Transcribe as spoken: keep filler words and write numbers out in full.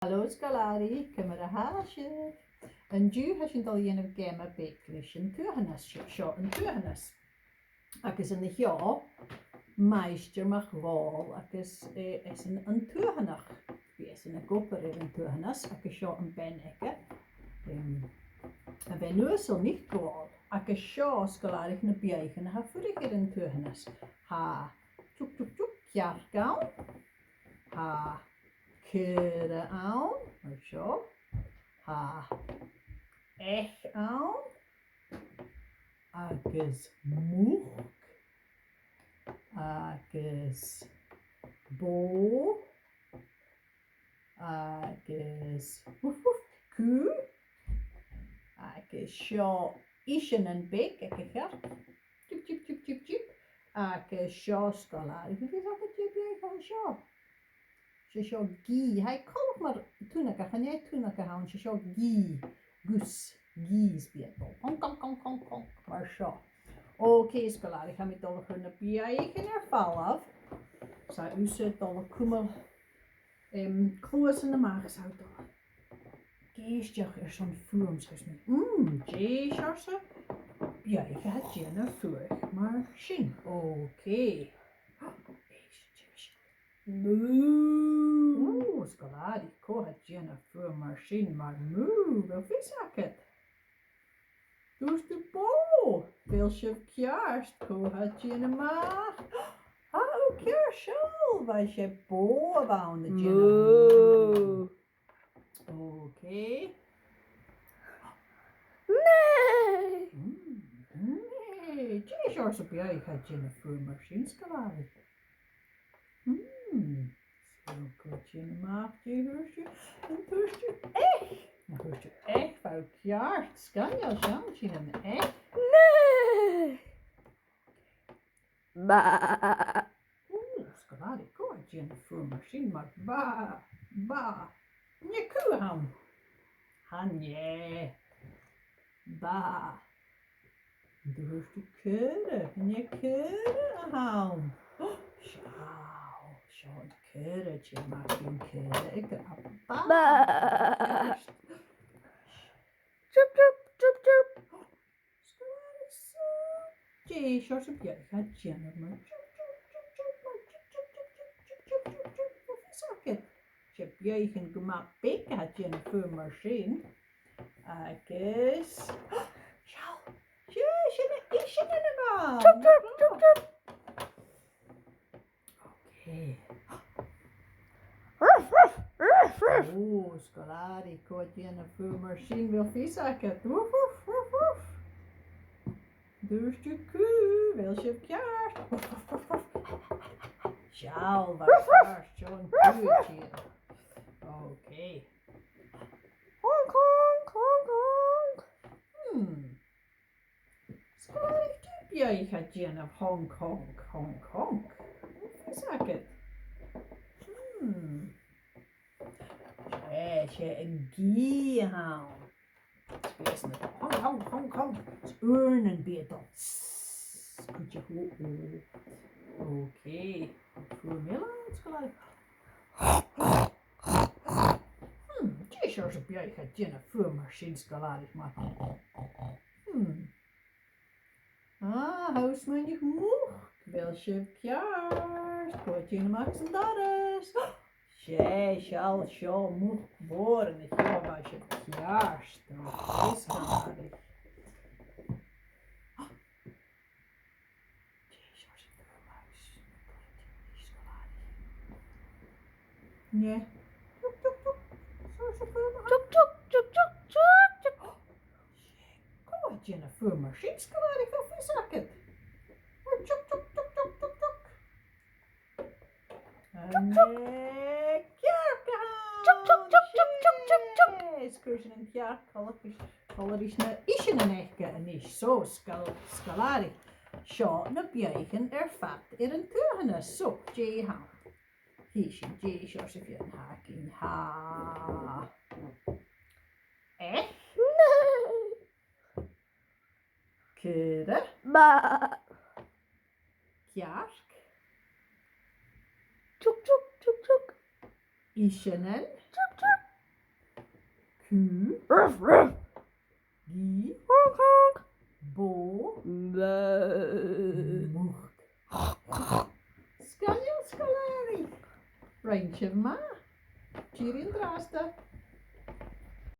Halò, sgoilearan, ciamar a tha sibh? An-diugh tha sinn a' dol a dhèanamh geama beag leis an tuathanas. Seo, seo an tuathanas. Agus an seo, Maighstir MacDhùghaill agus, eh, esan an tuathanach. Bidh esan ag obair air an tuathanas agus seo am bean aige. Em, a' bhean uasal, NicDhùghaill. Agus seo, sgoilearan, na beathaichean a tha a' fuireach air an tuathanas. Tha tiuc, tiuc, tiuc, cearc ann. Tha caora ann, mar seo. Tha each ann. Agus muc. Agus bò. Agus woof, woof, cù. Agus seo iseanan beag aig a' chearc. Tip, tip, tip, tip, tip. Agus seo, sgoilearan, a bheil fhios agaibh dè am beathach a tha seo? 'S e seo gèadh. Tha e coltach ri tunnag, ach chan e tunnag a th' ann, 's e seo gèadh. Goose. Gèadh 's beathach. Honk, honk, honk, honk, honk. Mar seo. Ok, sgoilearan, tha mi a' dol a chur na beathaichean air falbh. 'S tha thusa a' dol a chumail, em, cluasan a-mach, 's tha thu a' dol ag èisteachd airson fuaim, 's thuirt mi, mm, dè seòrsa beathach a tha a' dèanamh fuaim mar sin? Ok. Èist, èist. Mù. Ò, sgoilearan, cò tha a' dèanamh fuaim mar sin mar mù? A bheil fios agaibh? Thuirt thu bò. A bheil sibh ceart? Cò tha a' dèanamh a-mach? Tha thu ceart, seall, bha e bò a bh' ann a' dèanamh mù. Mù. Ok. Mè. Mm, mè. Dè seòrsa beathach a tha a' dèanamh fuaim mar sin, sgoilearan? Mm. So, cò tha a' dèanamh a-mach, dè thuirt thu? An tuirt thu each? An tuirt thu each, bha thu ceart. Sgoinneil, seall, sin an each. Mè. Bà. Ò, sgoilearan, cò tha a' dèanamh fuaim mar sin mar bà, bà? An e cù a th' ann? Chan e. Bà. An do thuirt thu caora? An e caora a th' ann? Ò, seall, seo an caora, tha e mar sin, caora aig a' bhà. Bà. Tip, tip, tip, tip. Sgoilearan, so, dè seòrsa beathach a tha a' dèanamh mar tip, tip, tip, tip, mar tip, tip, tip, tip, tip, tip, tip, tip, tip? A bheil fios agaibh? 'S e beathaichean gu math beag a tha a' dèanamh fuaim mar sin. Agus, seall, 's e, 's e na h-iseanan a bh' ann. Tip, tip, tip, tip. Ok. Ruff, ruff, ruff, ruff. Ò, sgoilearan, cò tha a' dèanamh fuaim mar sin, a bheil fios agaibh? Ruff, ruff, ruff, ruff. Thuirt thu cù, a bheil sibh ceart? Ruff, ruff, ruff, ruff. Seall, bha e ceart, seo an cù a' tighinn. Ok. Honk, honk, honk, honk. Hmm. Sgoilearan, dè am beathach a tha a' dèanamh honk, honk, honk, honk? A bheil fios agaibh? Hmm. 'S e, 's e an gèadh a th' ann. Bidh esan a' dol honk, honk, honk, honk. 'S uaireannan bidh e a' dol sss, cuideachd, ò, ò. Ok. Fuaim eile, sgoilearan. Hmm, dè seòrsa beathach a tha a' dèanamh fuaim mar sin, sgoilearan, mar? Hmm. Ah, tha mi a' smaoineachadh muc, a bheil sibh ceart? Cò tha a' tighinn a-mach às an doras? 'S e, seall, seo muc mhòr an seo, bha sibh ceart. Ò, is ceart. Dè seòrsa fuaim a th' ann? Nì. Tuc, tuc, tuc. Seòrsa fuaim a th' ann? Tuc, tuc, tuc, tuc, tuc, tuc. Cò tha a' dèanamh fuaim mar sin, sgoilearan, a bheil fios agaibh? Tuc, tuc, tuc, tuc, tuc, tuc. An e cearc a th' ann? Tuc, tuc, tuc, tuc, tuc, tuc, tuc. Is cuir sinn an cearc còmhla ris, còmhla ris na h-iseanan aice a-nis. So, sgoil-, sgoilearan, seo na beathaichean air fad air an tuathanas. So, dè th' ann? Chì sinn dè seòrsa beathaichean a th' againn. Tha each. Caora. Bà. Cearc. Tuc, tuc, tuc, tuc. Iseanan. Tuc, tuc, Ruff, ruff. Gì. Honk, honk. Bò. Baa. Muc. Sgoinneil, sgoilearan. Rinn sibh math. Tìoraidh an-dràsta.